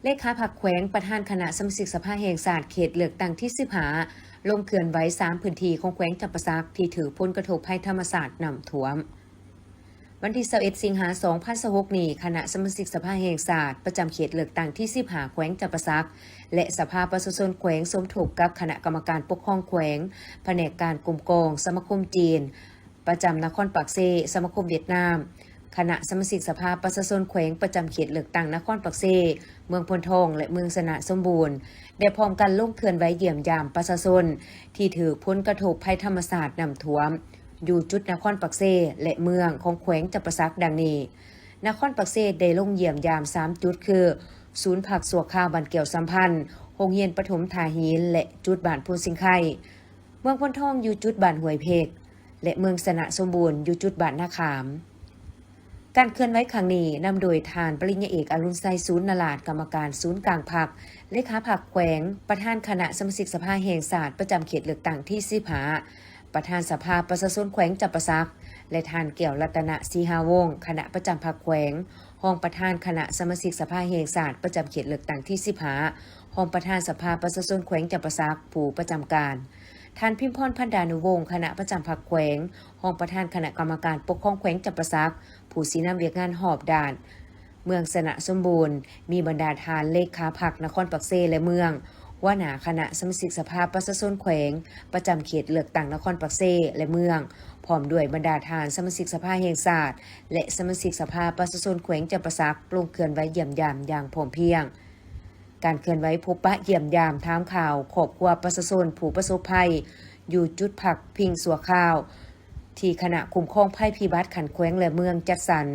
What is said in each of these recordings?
ເລຂາພັກແຂວງ, ປະທານຄະນະສະມາຊິກສະພາແຫ່ງຊາດເຂດເລືອກຕັ້ງທີສິບຫ້າ ລົງເຄື່ອນໄຫວສາມພື້ນທີ່ຂອງແຂວງຈຳປາສັກ ທີ່ຖືກຜົນກະທົບໄພທຳມະຊາດນ້ຳຖ້ວມ. ວັນທີຊາວເອັດ ສິງຫາ ສອງພັນຊາວຫົກນີ້, ຄະນະສະມາຊິກສະພາແຫ່ງຊາດປະຈຳເຂດເລືອກຕັ້ງທີສິບຫ້າ ແຂວງຈຳປາສັກ ແລະ ສະພາປະຊາຊົນແຂວງ ສົມທົບກັບຄະນະກຳມະການປົກຄອງແຂວງ, ພະແນກການກົມກອງ, ສະມາຄົມຈີນ ປະຈຳນະຄອນປາກເຊ, ສະມາຄົມຫວຽດນາມ, ຄະນະສະມາຊິກສະພາປະຊາຊົນແຂວງປະຈຳເຂດເລືອກຕັ້ງນະຄອນປາກເຊ, ເມືອງໂພນທອງ ແລະ ເມືອງຊະນະສົມບູນ ໄດ້ພ້ອມກັນລົງເຄື່ອນໄຫວຢ້ຽມຢາມປະຊາຊົນທີ່ຖືກຜົນກະທົບໄພທຳມະຊາດນ້ຳຖ້ວມ ຢູ່ຈຸດນະຄອນປາກເຊ ແລະ ເມືອງຂອງແຂວງຈຳປາສັກ ດັ່ງນີ້. ນະຄອນປາກເຊໄດ້ລົງຢ້ຽມຢາມສາມຈຸດ ຄື ສູນພັກຊົ່ວຄາວບ້ານແກ້ວສຳພັນ, ໂຮງຮຽນປະຖົມທ່າຫີນ ແລະ ຈຸດບ້ານໂພນຊິງໄຄ. ເມືອງໂພນທອງຢູ່ຈຸດບ້ານຫ້ວຍເພັກ ແລະ ເມືອງຊະນະສົມບູນຢູ່ຈຸດບ້ານນາຂາມ. ການເຄື່ອນໄຫວຄັ້ງນີ້ນຳໂດຍທ່ານປະລິນຍາເອກ ອະລຸນໄຊ ສູນນະລາດ, ກຳມະການສູນກາງພັກ, ເລຂາພັກແຂວງ, ປະທານຄະນະສະມາຊິກສະພາແຫ່ງຊາດປະຈຳເຂດເລືອກຕັ້ງທີສິບຫ້າ, ປະທານສະພາປະຊາຊົນແຂວງຈຳປາສັກ ແລະ ທ່ານ ແກ້ວລັດຕະນະ ສີຫາວົງ ຄະນະປະຈຳພັກແຂວງ, ຮອງປະທານຄະນະສະມາຊິກສະພາແຫ່ງຊາດປະຈຳເຂດເລືອກຕັ້ງທີສິບຫ້າ, ຮອງປະທານສະພາປະຊາຊົນແຂວງຈຳປາສັກ ຜູ້ປະຈຳການ, ທ່ານ ພິມພອນ ພັນດານຸວົງ ຄະນະປະຈຳພັກແຂວງ, ຮອງປະທານຄະນະກຳມະການປົກຄອງແຂວງຈຳປາສັກ ຜູ້ຊີ້ນຳວຽກງານຮອບດ້ານເມືອງຊະນະສົມບູນ, ມີບັນດາທ່ານເລຂາພັກນະຄອນປາກເຊ ແລະ ເມືອງ, ຫົວໜ້າຄະນະສະມາຊິກສະພາປະຊາຊົນແຂວງ ປະຈຳເຂດເລືອກຕັ້ງນະຄອນປາກເຊ ແລະ ເມືອງ, ພ້ອມດ້ວຍບັນດາທ່ານສະມາຊິກສະພາແຫ່ງຊາດ ແລະ ສະມາຊິກສະພາປະຊາຊົນແຂວງຈຳປາສັກ ລົງເຄື່ອນໄຫວຢ້ຽມຢາມຢ່າງພ້ອມພຽງ. ການເຄື່ອນໄຫວພົບປະຢ້ຽມຢາມ, ຖາມຂ່າວຄອບຄົວປະຊາຊົນຜູ້ປະສົບໄພ ຢູ່ຈຸດພັກພິງຊົ່ວຄາວ ທີ່ຄະນະຄຸ້ມຄອງໄພພິບັດຂັ້ນແຂວງ ແລະ ເມືອງຈັດສັນ,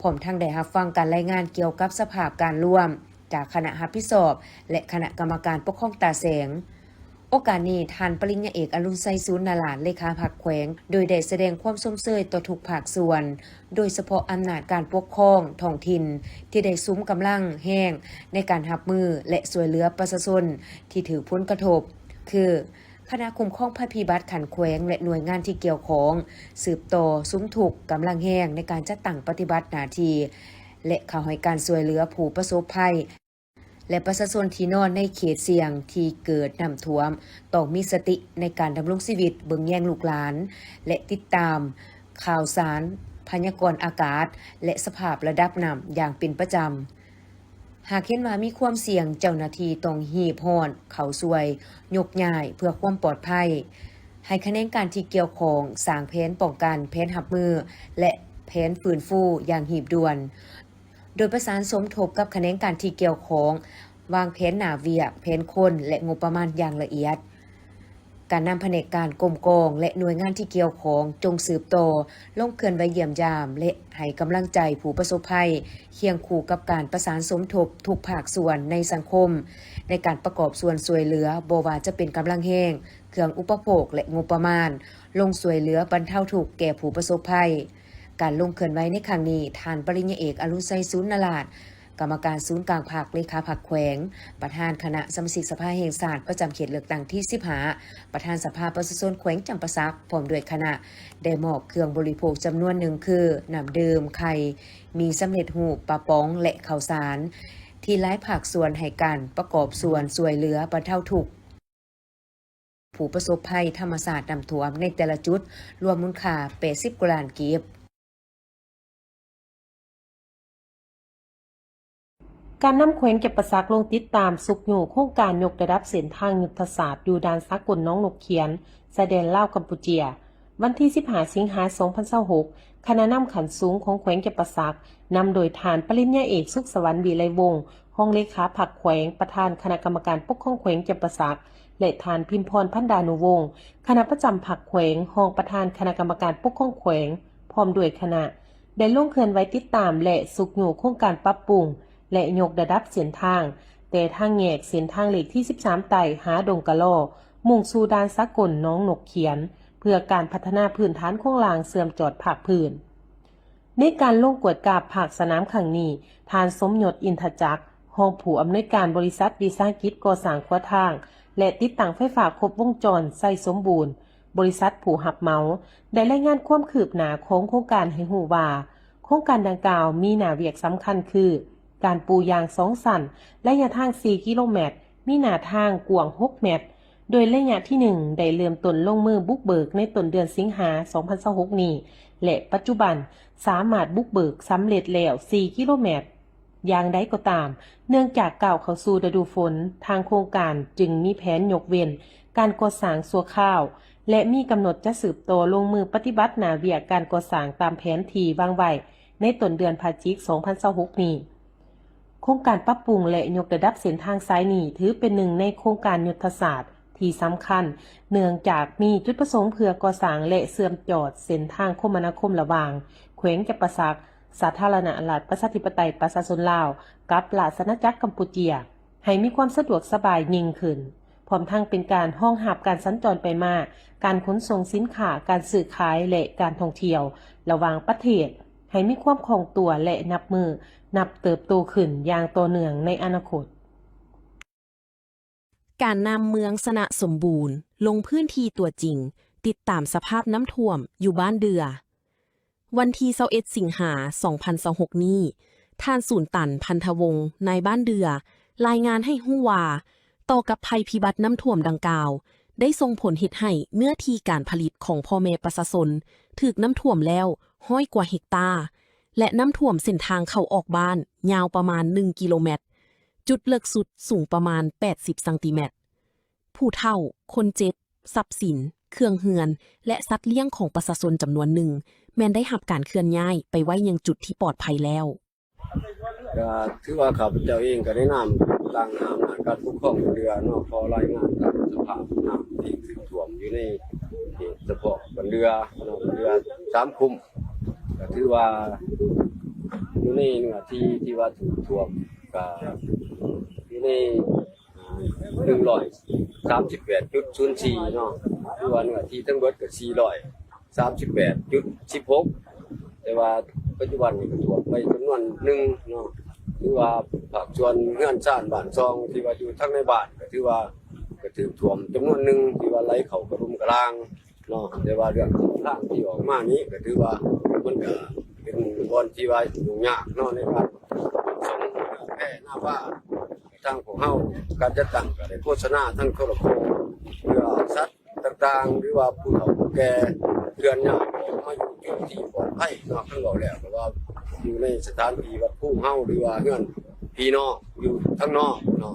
ພ້ອມທັງໄດ້ຮັບຟັງການລາຍງານກ່ຽວກັບສະພາບການລວມຈາກຄະນະຮັບຜິດຊອບ ແລະ ຄະນະກຳມະການປົກຄອງຕາແສງ. ໂອກາດນີ້, ທ່ານປະລິນຍາເອກ ອະລຸນໄຊ ສູນນະລາດ ເລຂາພັກແຂວງ ໂດຍໄດ້ສະແດງຄວາມຊົມເຊີຍຕໍ່ທຸກພາກສ່ວນ, ໂດຍສະເພາະອຳນາດການປົກຄອງທ້ອງຖິ່ນ ທີ່ໄດ້ສຸມກຳລັງແຮງໃນການຮັບມື ແລະ ຊ່ວຍເຫຼືອປະຊາຊົນທີ່ຖືກຜົນກະທົບ ຄື ຄະນະຄຸ້ມຄອງໄພພິບັດຂັ້ນແຂວງ ແລະ ໜ່ວຍງານທີ່ກ່ຽວຂ້ອງ ສືບຕໍ່ສຸມທຸກກຳລັງແຮງໃນການຈັດຕັ້ງປະຕິບັດໜ້າທີ່ ແລະ ເຂົ້າໃຫ້ການຊ່ວຍເຫຼືອຜູ້ປະສົບໄພ ແລະ ປະຊາຊົນທີ່ນອນໃນເຂດສ່ຽງທີ່ເກີດນ້ຳຖ້ວມ ຕ້ອງມີສະຕິໃນການດຳລົງຊີວິດ, ເບິ່ງແຍງລູກຫຼານ ແລະ ຕິດຕາມຂ່າວສານ, ພະຍາກອນອາກາດ ແລະ ສະພາບລະດັບນ້ຳຢ່າງເປັນປະຈຳ. ຫາກເຫັນວ່າມີຄວາມສ່ຽງ, ເຈົ້າໜ້າທີ່ຕ້ອງຮີບຮ້ອນເຂົ້າຊ່ວຍຍົກຍ້າຍເພື່ອຄວາມປອດໄພ, ໃຫ້ຂະແໜງການທີ່ກ່ຽວຂ້ອງສ້າງແຜນປ້ອງກັນ, ແຜນຮັບມື ແລະ ແຜນຟື້ນຟູຢ່າງຮີບດ່ວນ, ໂດຍປະສານສົມທົບກັບຂະແໜງການທີ່ກ່ຽວຂ້ອງ, ວາງແຜນໜ້າວຽກ, ແຜນຄົນ ແລະ ງົບປະມານຢ່າງລະອຽດ. ການນຳພະແນກການກົມກອງ ແລະ ໜ່ວຍງານທີ່ກ່ຽວຂ້ອງ ຈົ່ງສືບຕໍ່ລົງເຄື່ອນໄຫວຢ້ຽມຢາມ ແລະ ໃຫ້ກຳລັງໃຈຜູ້ປະສົບໄພ, ຄຽງຄູ່ກັບການປະສານສົມທົບທຸກພາກສ່ວນໃນສັງຄົມ ໃນການປະກອບສ່ວນຊ່ວຍເຫຼືອ, ບໍ່ວ່າຈະເປັນກຳລັງແຮງ, ເຄື່ອງອຸປະໂພກ ແລະ ງົບປະມານ ລົງຊ່ວຍເຫຼືອບັນເທົາທຸກແກ່ຜູ້ປະສົບໄພ. ການລົງເຄື່ອນໄຫວໃນຄັ້ງນີ້, ທ່ານປະລິນຍາເອກ ອະລຸນໄຊ ສູນນະລາດ, ກຳມະການສູນກາງພັກ, ເລຂາພັກແຂວງ, ປະທານຄະນະສະມາຊິກສະພາແຫ່ງຊາດປະຈຳເຂດເລືອກຕັ້ງທີສິບຫ້າ, ປະທານສະພາປະຊາຊົນແຂວງຈຳປາສັກ ພ້ອມດ້ວຍຄະນະ ໄດ້ມອບເຄື່ອງບໍລິໂພກຈຳນວນໜຶ່ງ ຄື ນ້ຳດື່ມ, ໄຂ່, ໝີ່ສຳເລັດຮູບ, ປາປ໋ອງ ແລະ ເຂົ້າສານ ທີ່ຫຼາຍພາກສ່ວນໃຫ້ການປະກອບສ່ວນຊ່ວຍເຫຼືອບັນເທົາທຸກ ຜູ້ປະສົບໄພທຳມະຊາດນ້ຳຖ້ວມໃນແຕ່ລະຈຸດ ລວມມູນຄ່າແປດສິບກວ່າລ້ານກີບ. ການນຳແຂວງຈຳປາສັກລົງຕິດຕາມຊຸກຍູ້ໂຄງການຍົກລະດັບເສັ້ນທາງຍຸດທະສາດຢູ່ດ່ານສາກົນໜອງນົກຂຽນ ຊາຍແດນລາວ-ກຳປູເຈຍ. ວັນທີສິບຫ້າ ສິງຫາ ສອງພັນຊາວຫົກ ຄະນະນຳຂັ້ນສູງຂອງແຂວງຈຳປາສັກ ນຳໂດຍທ່ານປະລິນຍາເອກ ສຸກສະຫວັນ ວິໄລວົງ ຮອງເລຂາພັກແຂວງ, ປະທານຄະນະກຳມະການປົກຄອງແຂວງຈຳປາສັກ ແລະ ທ່ານ ພິມພອນ ພັນດານຸວົງ ຄະນະປະຈຳພັກແຂວງ, ຮອງປະທານຄະນະກຳມະການປົກຄອງແຂວງ ພ້ອມດ້ວຍຄະນະ ໄດ້ລົງເຄື່ອນໄຫວຕິດຕາມ ແລະ ຊຸກຍູ້ໂຄງການປັບປຸງ ແລະ ຍົກລະດັບເສັ້ນທາງ ແຕ່ທາງແຍກເສັ້ນທາງເລກທີສິບສາມໃຕ້ຫາດົງກະລໍ ມຸ່ງສູ່ດ່ານສາກົນໜອງນົກຂຽນ ເພື່ອການພັດທະນາພື້ນຖານໂຄງລ່າງເຊື່ອມຈອດພາກພື້ນ. ໃນການລົງກວດກາພາກສະໜາມຄັ້ງນີ້, ທ່ານ ສົມຍົດ ອິນທະຈັກ ຮອງຜູ້ອຳນວຍການບໍລິສັດວິສາຫະກິດກໍ່ສ້າງຂົວທາງ ແລະ ຕິດຕັ້ງໄຟຟ້າຄົບວົງຈອນໄຊສົມບູນ ບໍລິສັດຜູ້ຮັບເໝົາ ໄດ້ລາຍງານຄວາມຄືບໜ້າຂອງໂຄງການໃຫ້ຮູ້ວ່າ ໂຄງການດັ່ງກ່າວມີໜ້າວຽກສຳຄັນຄື ການປູຢາງສອງຊັ້ນ, ໄລຍະທາງສີ່ກິໂລແມັດ, ມີໜ້າທາງກວ້າງຫົກແມັດ, ໂດຍໄລຍະທີໜຶ່ງໄດ້ເລີ່ມຕົ້ນລົງມືບຸກເບີກໃນຕົ້ນເດືອນສິງຫາ ສອງພັນຊາວຫົກນີ້ ແລະ ປັດຈຸບັນສາມາດບຸກເບີກສຳເລັດແລ້ວສີ່ກິໂລແມັດ. ຢ່າງໃດກໍຕາມ, ເນື່ອງຈາກກ້າວເຂົ້າສູ່ລະດູຝົນ, ທາງໂຄງການຈຶ່ງມີແຜນຍົກເວັ້ນການກໍ່ສ້າງຊົ່ວຄາວ ແລະ ມີກຳນົດຈະສືບຕໍ່ລົງມືປະຕິບັດໜ້າວຽກການກໍ່ສ້າງຕາມແຜນທີ່ວາງໄວ້ໃນຕົ້ນເດືອນພະຈິກ ສອງພັນຊາວຫົກນີ້. ໂຄງການປັບປຸງ ແລະ ຍົກລະດັບເສັ້ນທາງສາຍນີ້ ຖືເປັນໜຶ່ງໃນໂຄງການຍຸດທະສາດທີ່ສຳຄັນ, ເນື່ອງຈາກມີຈຸດປະສົງເພື່ອກໍ່ສ້າງ ແລະ ເຊື່ອມຈອດເສັ້ນທາງຄົມມະນາຄົມລະຫວ່າງແຂວງຈຳປາສັກ, ສາທາລະນະລັດປະຊາທິປະໄຕປະຊາຊົນລາວ ກັບລາຊະອານາຈັກກຳປູເຈຍ ໃຫ້ມີຄວາມສະດວກສະບາຍຍິ່ງຂຶ້ນ, ພ້ອມທັງເປັນການຮອງຮັບການສັນຈອນໄປມາ, ການຂົນສົ່ງສິນຄ້າ, ການຊື້ຂາຍ ແລະ ການທ່ອງທ່ຽວລະຫວ່າງປະເທດ ໃຫ້ມີຄວາມຄ່ອງຕົວ ແລະ ນັບມື້ນັບເຕີບໂຕຂຶ້ນຢ່າງຕໍ່ເນື່ອງໃນອະນາຄົດ. ການນຳເມືອງຊະນະສົມບູນ ລົງພື້ນທີ່ຕົວຈິງ ຕິດຕາມສະພາບນ້ຳຖ້ວມຢູ່ບ້ານເດື່ອ. ວັນທີຊາວເອັດ ສິງຫາ ສອງພັນຊາວຫົກນີ້, ທ່ານ ສູນຕັນ ພັນທະວົງ ນາຍບ້ານເດື່ອ ລາຍງານໃຫ້ຮູ້ວ່າ, ຕໍ່ກັບໄພພິບັດນ້ຳຖ້ວມດັ່ງກ່າວ ໄດ້ສົ່ງຜົນເຮັດໃຫ້ເນື້ອທີ່ການຜະລິດຂອງພໍ່ແມ່ປະຊາຊົນຖືກນ້ຳຖ້ວມແລ້ວຮ້ອຍກວ່າເຮັກຕາ ແລະ ນ້ຳຖ້ວມເສັ້ນທາງເຂົ້າອອກບ້ານຍາວປະມານໜຶ່ງກິໂລແມັດ, ຈຸດເລິກສຸດສູງປະມານແປດສິບຊັງຕີແມັດ. ຜູ້ເຖົ້າ, ຄົນເຈັບ, ຊັບສິນ, ເຄື່ອງເຮືອນ ແລະ ສັດລ້ຽງຂອງປະຊາຊົນຈຳນວນໜຶ່ງ ແມ່ນໄດ້ຮັບການເຄື່ອນຍ້າຍໄປໄວ້ຍັງຈຸດທີ່ປອດໄພແລ້ວ. ກໍຖືວ່າຂ້າພະເຈົ້າເອງກໍໃນນາມຕາງໜ້າອຳນາດການປົກຄອງເດືອເນາະ ຂໍລາຍງານຕາມສະພາບນ້ຳທີ່ຖືກຖ້ວມຢູ່ໃນເຂດສະເພາະບ້ານເດືອເນາະ ບ້ານເດືອສາມຄຸ້ມ ກໍຖືວ່າຢູ່ໃນເນື້ອທີ່ທີ່ວ່າຖືກຖ້ວມ ກໍຢູ່ໃນ ໜຶ່ງຮ້ອຍສາມສິບແປດຈຸດສູນສີ່ເນາະ ຄືວ່າເນື້ອທີ່ທັງເບິດກໍສີ່ຮ້ອຍສາມສິບແປດຈຸດສິບຫົກ ແຕ່ວ່າປັດຈຸບັນນີ້ກໍຖ້ວມໄປຈຳນວນໜຶ່ງເນາະ ຄືວ່າພາກສ່ວນເຮືອນຊານບ້ານຊ່ອງທີ່ວ່າຢູ່ທາງໃນບ້ານ ກໍຖືວ່າກໍຖືກຖ້ວມຈຳນວນໜຶ່ງ ທີ່ວ່າໄຫຼເຂົ້າກະລຸມກະລາງ ເນາະ ແຕ່ວ່າເລື່ອງຂອງທາງທີ່ອອກມານີ້ກໍຖືວ່າມັນກໍເປັນບ່ອນທີ່ວ່າຫຍຸ້ງຍາກເນາະ ໃນການສົ່ງແຜ່ນາວ່າ ທາງພວກເຮົາການຈັດຕັ້ງກໍໄດ້ໂຄສະນາທາງໂທລະໂຂງ ເພື່ອເອົາສັດຕ່າງໆ ຫຼືວ່າຜູ້ເຖົ້າຜູ້ແກ່ເຄື່ອນຍ້າຍອອກມາຢູ່ຈຸດທີ່ປອດໄພເນາະ ຄັນເວົ້າແລ້ວກໍວ່າຢູ່ໃນສະຖານທີ່ວັດພູເຮົາ ຫຼືວ່າເຮືອນພີ່ນ້ອງຢູ່ທາງນອກເນາະ.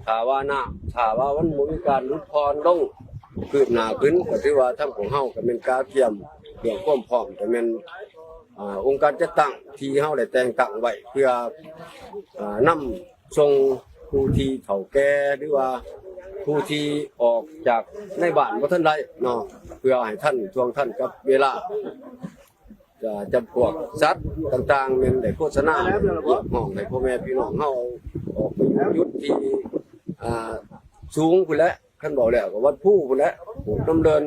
ຖ້າວ່ານ້ຳ ຖ້າວ່າມັນບໍ່ມີການຫຼຸດຜ່ອນລົງ ຄືບໜ້າຂຶ້ນ ກໍຖືວ່າທາງພວກເຮົາກໍແມ່ນກະກຽມເລື່ອງຄວາມພ້ອມ ກໍແມ່ນ ອາ ອົງການຈັດຕັ້ງທີ່ເຮົາໄດ້ແຕ່ງຕັ້ງໄວ້ ເພື່ອ ອາ ນຳສົ່ງຜູ້ທີ່ເຖົ້າແກ່ ຫຼືວ່າຜູ້ທີ່ອອກຈາກໃນບ້ານບໍ່ທັນໄດ້ເນາະ ເພື່ອໃຫ້ທັນ ທ່ວງທັນກັບເວລາ. ຈະ ຈຳພວກສັດຕ່າງໆ ແມ່ນໄດ້ໂຄສະນາຮຽກຮ້ອງໃຫ້ພໍ່ແມ່ພີ່ນ້ອງເຮົາອອກໄປຢູ່ຈຸດທີ່ ອ່າ ສູງພຸ້ນແຫຼະ ຄັນເວົ້າແລ້ວກໍວັດພູພຸ້ນແຫຼະ ປູກນ້ຳເດີ່ນ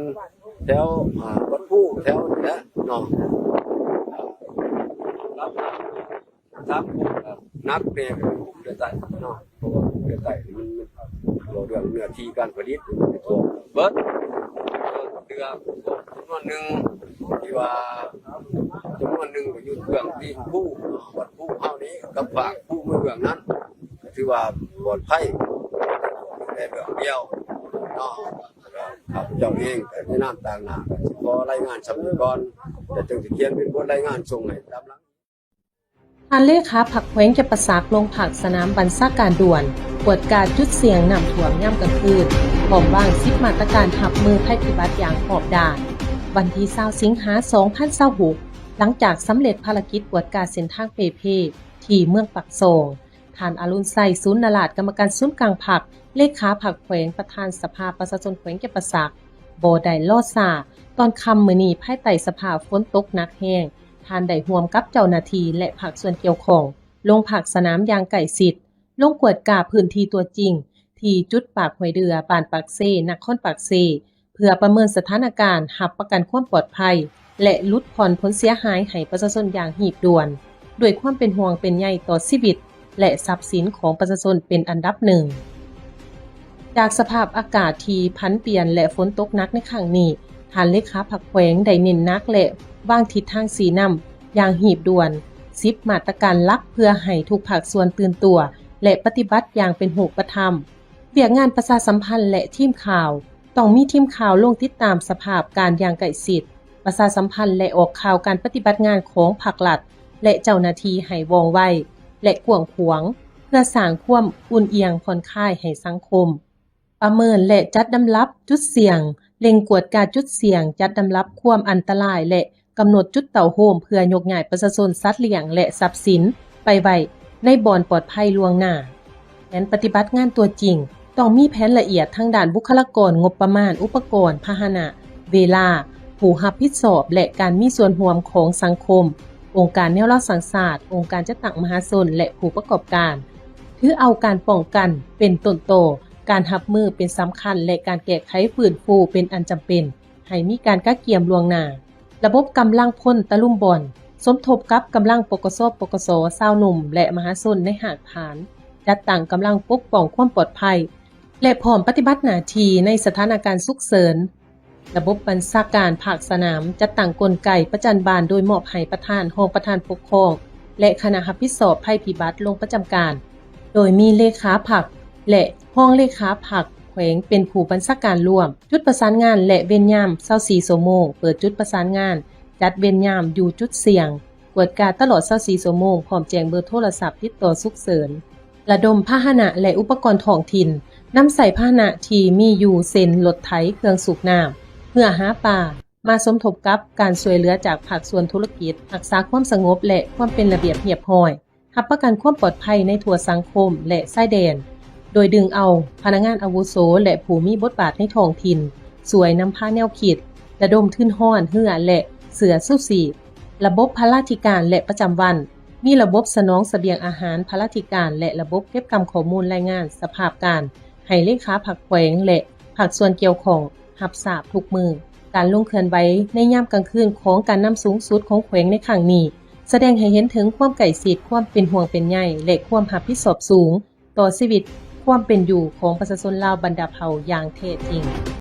ແຖວ ອ່າ ວັດພູແຖວນີ້ແຫຼະເນາະ. ສາມຄົນກໍໜັກແດ່ກໍເປັນກຸ່ມເຮືອໃຕ້ເນາະ ເພາະວ່າກຸ່ມເຮືອໃຕ້ມັນ ມັນເວົ້າເລື່ອງເນື້ອທີ່ການຜະລິດມັນກະທົບເບິດ ເຮືອຈຳນວນໜຶ່ງທີ່ວ່າ ຈຳນວນໜຶ່ງກໍຢູ່ເບື້ອງຕີນພູ ວັດພູເຮົານີ້ ກັບຟາກພູເມືອງນັ້ນ ກໍຖືວ່າປອດໄພແຕ່ເບື້ອງດຽວເນາະ. ຂ້າພະເຈົ້າເອງກໍໃນນາມຕາງໜ້າ ກໍຊິຂໍລາຍງານສ່ຳນີ້ກ່ອນ ແລ້ວຈຶ່ງຊິຂຽນເປັນບົດລາຍງານສົ່ງໃຫ້ຕາມຫຼັງ. ທ່ານເລຂາພັກແຂວງຈຳປາສັກ ລົງພາກສະໜາມບັນຊາການດ່ວນ ກວດກາຈຸດສ່ຽງນ້ຳຖ້ວມຍາມກາງຄືນ ພ້ອມວາງສິບມາດຕະການຮັບມືໄພພິບັດຢ່າງຮອບດ້ານ. ວັນທີຊາວ ສິງຫາ ສອງພັນຊາວຫົກ ຫຼັງຈາກສຳເລັດພາລະກິດກວດກາເສັ້ນທາງເປ່ເພ ທີ່ເມືອງປາກຊ່ອງ, ທ່ານ ອະລຸນໄຊ ສູນນະລາດ ກຳມະການສູນກາງພັກ, ເລຂາພັກແຂວງ, ປະທານສະພາປະຊາຊົນແຂວງຈຳປາສັກ ບໍ່ໄດ້ລໍຊ້າ, ຕອນຄ່ຳມື້ນີ້ ພາຍໃຕ້ສະພາບຝົນຕົກໜັກແຮງ, ທ່ານໄດ້ຮ່ວມກັບເຈົ້າໜ້າທີ່ ແລະ ພາກສ່ວນກ່ຽວຂ້ອງ ລົງພາກສະໜາມຢ່າງໃກ້ຊິດ, ລົງກວດກາພື້ນທີ່ຕົວຈິງ ທີ່ຈຸດປາກຫ້ວຍເດື່ອ, ບ້ານປາກເຊ, ນະຄອນປາກເຊ, ເພື່ອປະເມີນສະຖານະການ, ຮັບປະກັນຄວາມປອດໄພ ແລະ ຫຼຸດຜ່ອນຜົນເສຍຫາຍໃຫ້ປະຊາຊົນຢ່າງຮີບດ່ວນ, ດ້ວຍຄວາມເປັນຫ່ວງເປັນໃຍຕໍ່ຊີວິດ ແລະ ຊັບສິນຂອງປະຊາຊົນເປັນອັນດັບໜຶ່ງ. ຈາກສະພາບອາກາດທີ່ຜັນປ່ຽນ ແລະ ຝົນຕົກໜັກໃນຄັ້ງນີ້, ທ່ານເລຂາພັກແຂວງໄດ້ເນັ້ນໜັກ ແລະ ວາງທິດທາງຊີ້ນຳຢ່າງຮີບດ່ວນ, ສິບມາດຕະການຫຼັກ ເພື່ອໃຫ້ທຸກພາກສ່ວນຕື່ນຕົວ ແລະ ປະຕິບັດຢ່າງເປັນຮູບປະທຳ. ວຽກງານປະຊາສຳພັນ ແລະ ທີມຂ່າວ ຕ້ອງມີທີມຂ່າວລົງຕິດຕາມສະພາບການຢ່າງໃກ້ຊິດ, ປະຊາສຳພັນ ແລະ ອອກຂ່າວການປະຕິບັດງານຂອງພາກລັດ ແລະ ເຈົ້າໜ້າທີ່ໃຫ້ວ່ອງໄວ ແລະ ກວ້າງຂວາງ ເພື່ອສ້າງຄວາມອຸ່ນອຽງຜ່ອນຄາຍໃຫ້ສັງຄົມ. ປະເມີນ ແລະ ຈັດລຳດັບຈຸດສ່ຽງ, ເລັ່ງກວດກາຈຸດສ່ຽງ, ຈັດລຳດັບຄວາມອັນຕະລາຍ ແລະ ກຳນົດຈຸດເຕົ້າໂຮມ ເພື່ອຍົກຍ້າຍປະຊາຊົນ, ສັດລ້ຽງ ແລະ ຊັບສິນ ໄປໄວ້ໃນບ່ອນປອດໄພລ່ວງໜ້າ. ແຜນປະຕິບັດງານຕົວຈິງ ຕ້ອງມີແຜນລະອຽດທາງດ້ານບຸກຄະລາກອນ, ງົບປະມານ, ອຸປະກອນ, ພາຫະນະ, ເວລາ, ຜູ້ຮັບຜິດຊອບ ແລະ ການມີສ່ວນຮ່ວມຂອງສັງຄົມ, ອົງການແນວລາວສ້າງຊາດ, ອົງການຈັດຕັ້ງມະຫາຊົນ ແລະ ຜູ້ປະກອບການ. ຖືເອົາການປ້ອງກັນເປັນຕົ້ນຕໍ, ການຮັບມືເປັນສຳຄັນ ແລະ ການແກ້ໄຂຟື້ນຟູເປັນອັນຈຳເປັນ, ໃຫ້ມີການກະກຽມລ່ວງໜ້າ. ລະບົບກຳລັງພົນຕະລຸມບ່ອນ ສົມທົບກັບກຳລັງ ປກສ, ປກສ, ຊາວໜຸ່ມ ແລະ ມະຫາຊົນໃນຮາກຖານ, ຈັດຕັ້ງກຳລັງປົກປ້ອງຄວາມປອດໄພ ແລະ ພ້ອມປະຕິບັດໜ້າທີ່ໃນສະຖານະການສຸກເສີນ. ລະບົບບັນຊາການພາກສະໜາມ ຈັດຕັ້ງກົນໄກປະຈຳບ້ານ ໂດຍມອບໃຫ້ປະທານ, ຮອງປະທານປົກຄອງ ແລະ ຄະນະຮັບຜິດຊອບໄພພິບັດລົງປະຈຳການ, ໂດຍມີເລຂາພັກ ແລະ ຮອງເລຂາພັກແຂວງເປັນຜູ້ບັນຊາການລວມ. ຈຸດປະສານງານ ແລະ ເວນຍາມຊາວສີ່ຊົ່ວໂມງ, ເປີດຈຸດປະສານງານ, ຈັດເວນຍາມຢູ່ຈຸດສ່ຽງ, ກວດກາຕະຫຼອດຊາວສີ່ຊົ່ວໂມງ, ພ້ອມແຈ້ງເບີໂທລະສັບຕິດຕໍ່ສຸກເສີນ. ລະດົມພາຫະນະ ແລະ ອຸປະກອນທ້ອງຖິ່ນ, ນຳໃຊ້ພາຫະນະທີ່ມີຢູ່ ເຊັ່ນ ລົດໄຖ, ເຄື່ອງສູບນ້ຳ, ເຮືອຫາປາ, ມາສົມທົບກັບການຊ່ວຍເຫຼືອຈາກພາກສ່ວນທຸລະກິດ, ຮັກສາຄວາມສະຫງົບ ແລະ ຄວາມເປັນລະບຽບຮຽບຮ້ອຍ, ຮັບປະກັນຄວາມປອດໄພໃນທົ່ວສັງຄົມ ແລະ ຊາຍແດນ, ໂດຍດຶງເອົາພະນັກງານອາວຸໂສ ແລະ ຜູ້ມີບົດບາດໃນທ້ອງຖິ່ນ ຊ່ວຍນຳພາແນວຄິດ, ລະດົມທຶນຮອນ, ເຮືອ ແລະ ເສື້ອຊູຊີບ, ລະບົບພະລາທິການ ແລະ ປະຈຳວັນ, ມີລະບົບສະໜອງສະບຽງອາຫານ, ພະລາທິການ ແລະ ລະບົບເກັບກຳຂໍ້ມູນລາຍງານສະພາບການ ໃຫ້ເລຂາພັກແຂວງ ແລະ ພາກສ່ວນກ່ຽວຂ້ອງຮັບຊາບທຸກມື້. ການລົງເຄື່ອນໄຫວໃນຍາມກາງຄືນຂອງການນຳສູງສຸດຂອງແຂວງໃນຄັ້ງນີ້ ສະແດງໃຫ້ເຫັນເຖິງຄວາມໃກ້ຊິດ, ຄວາມເປັນຫ່ວງເປັນໃຍ ແລະ ຄວາມຮັບຜິດຊອບສູງຕໍ່ຊີວິດ, ຄວາມເປັນຢູ່ຂອງປະຊາຊົນລາວບັນດາເຜົ່າຢ່າງແທ້ຈິງ.